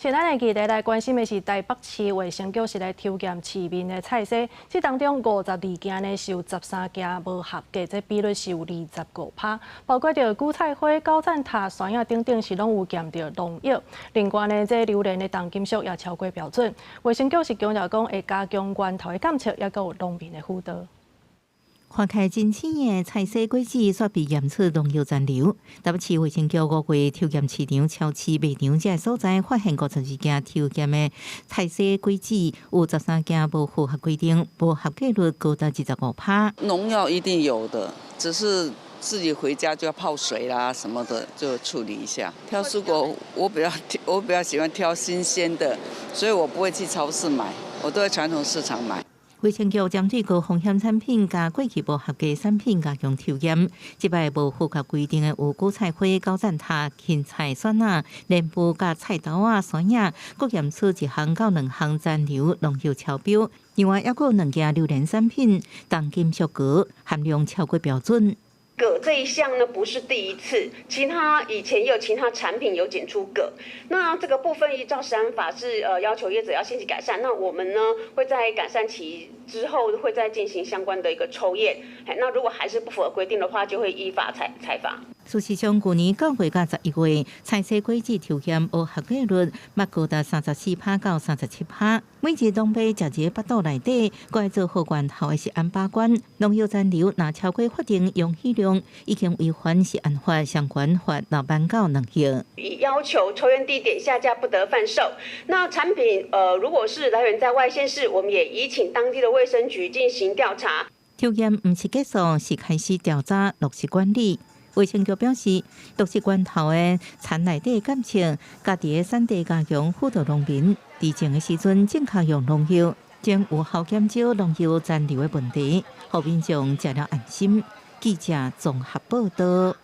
先咱會記得來關心的是台北市衛生局是來抽驗市面的菜蔬，這當中52件呢是有13件無合格，這比率是有25%，包括著韭菜花、九層塔、蒜仔等等是攏有驗著農藥。另外呢，這榴蓮的重金屬也超過標準。衛生局是強調講會加強源頭的檢測，抑閣有農民的輔導。看起來真鮮的菜蔬果子，煞被驗出農藥殘留。台北市衛生局5月抽驗市場、超市、賣場這所在，發現52件抽驗的菜蔬果子，有13件無符合規定，無合格率高達25%。農藥一定有的，只是自己回家就要泡水啦，什麼的就處理一下。挑蔬果，我比較喜歡挑新鮮的，所以我不會去超市買，我都在傳統市場買。衛生局針對高風險產品佮過去無合格產品加強抽驗，這擺無符合規定的有韭菜花、九層塔、芹菜、蒜仔、蓮霧佮菜豆仔、蒜仔，各驗出一項到兩項殘留農藥超標。另外，抑閣有兩件榴蓮產品重金屬鎘含量超過標準。鉻這一項呢，不是第一次，其他以前也有其他產品有檢出鉻。那這個部分依照食安法是要求業者要限期改善。那我們呢會在改善期之後會再進行相關的一個抽驗。那如果還是不符合規定的話，就會依法裁罰。事實上，去年9月到11月，菜蔬果子抽驗無合格率，嘛高達34%到37%。每日攏欲食佇腹肚內底，閣愛做好源頭的食安把關。農藥殘留若超過法定容許量，已經違反食安法相關罰6萬到2億。已要求抽驗地點下架，不得販售。那產品如果是來源在外縣市，我們也已請當地的衛生局進行調查。抽驗毋是結束，是開始調查落實管理。衛生局表示，落實源頭的田內底檢測，佮佇產地加強輔導農民，佇種的時陣正確用農藥，將有效減少農藥殘留的問題，予民眾食了安心。記者綜合報道。